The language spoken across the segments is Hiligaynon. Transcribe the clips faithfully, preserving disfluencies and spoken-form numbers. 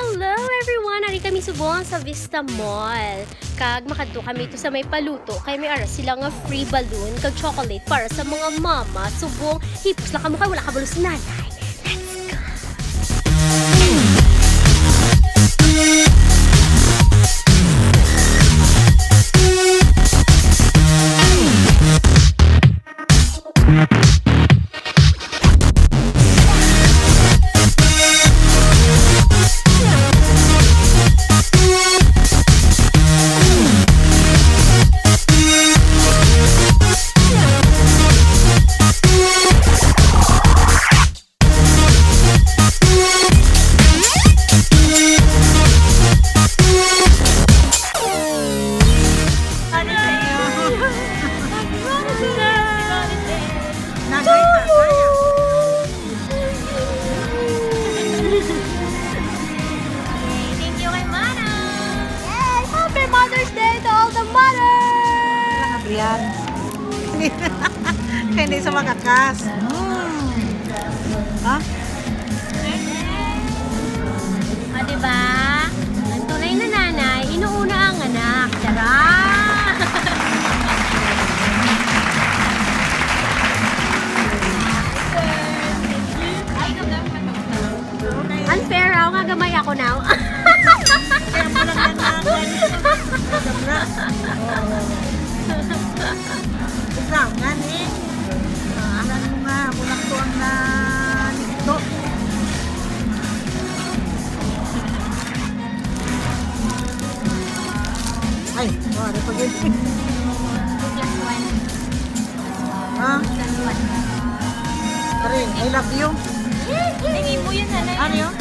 Hello everyone! Ari kami subong sa Vista Mall. Kag makadto kami to sa may paluto kay may ara sila nga free balloon kag chocolate para sa mga mama. Subong, hipos lang kamo kay wala kabalo si nanay. Let's go! Thank you kay Mana. Yay! Happy Mother's Day to all the mothers! Wala ka, Brian. Kaya hindi sa makakas. Hmm. Ha? O, diba? Ang tunay na nanay, inuuna ang anak. Tara! Unfair, ako nga gamay ako now. Kaya pala kailangan. Kailangan eh. Ah, alam mo nga, ako lang to ang nanikdo. Ay, wala pa gid. Plus one. Ha? Plus one. Pare, I love you. Ang imo yan, nanay. Ano yun?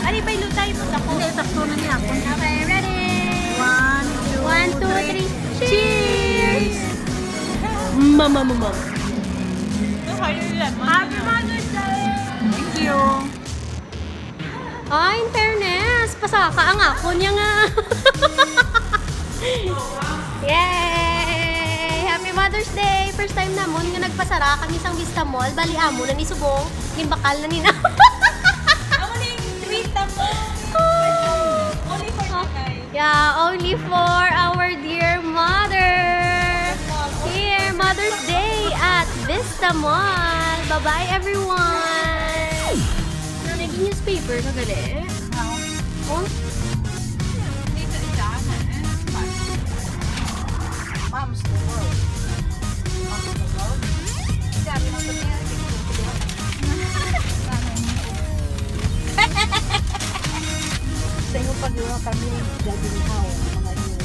Ari, bay, lutay mo sa ko. Hindi, sakto na niya ako. Okay, ready? One, two, One, two, three. Three. Cheers! Mama, mama. Happy Mother's Day! Thank you. Ay, in fairness, pasaka ang ako niya nga. Yay! Happy Mother's Day! First time namon nga nagpasara kami sang Vista Mall. Bali, amo na ni subong. Gimbakal na ni na. Amo ni treat na mo. Only for you guys. Yeah, only for our dear mother. Here, Mother's Day at Vista Mall. Bye-bye, everyone. Nanay, newspaper ka gali? Oo. Oh? Hindi sa isa, ano, eh, Moms the world. Moms the world. Sabi mo sa niya, sa imo pagluwa kami, gaginhaw ang mga inyo,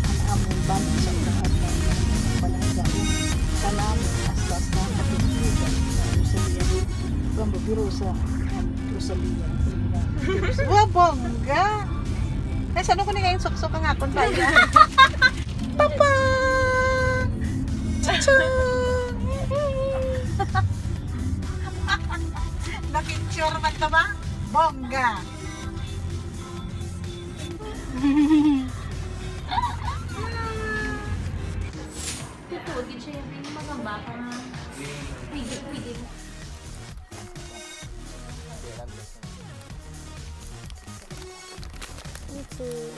ang among balik sa unahan ng pananggaon. Salamat hasta sa katungkulan sa Rosalia. From Babirosa and Rosalia. Wa, bongga! Ay, saan ko ni kayong suksok ang akon pa yan? Papa! Chichu! Na-picture man ka ba? Bongga! Totoo, di siya yung mga bata nga pwede, pwede. Me too.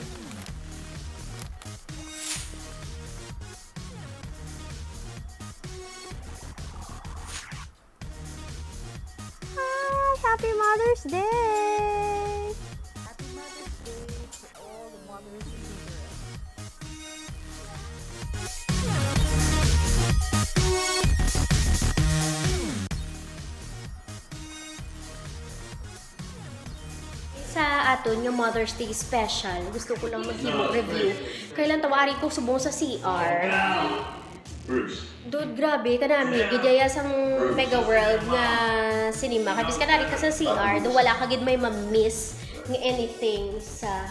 Hi! Happy Mother's Day! Happy Mother's Day to all the mothers in the world. Sa aton nga Mother's Day special, gusto ko lang maghimo review. Kay lang tawa, ari ko subong sa C R. Dude, grabe, kanami gid yaya sang Mega World nga cinema. Kay bisan ari ka sa C R, do wala ka gid may ma-miss nga anything sa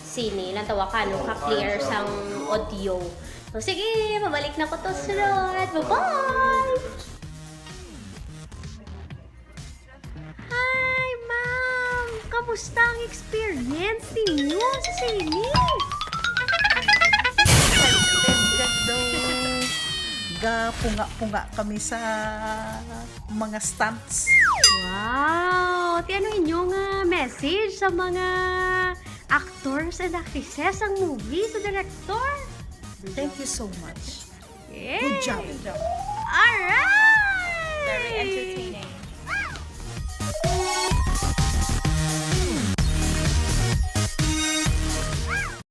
sine. Lang tawa ka, no, ka-clear sang audio. So, sige, mabalik na ko to sunod. Bye-bye! Hi, ma'am! Kamusta ang experience ninyo sa sine? Gapunga-punga kami sa mga stunts. Wow! Ti, ano inyong ah, message sa mga actors and actresses sang movie, sa director? Thank you so much. Yay! Good job.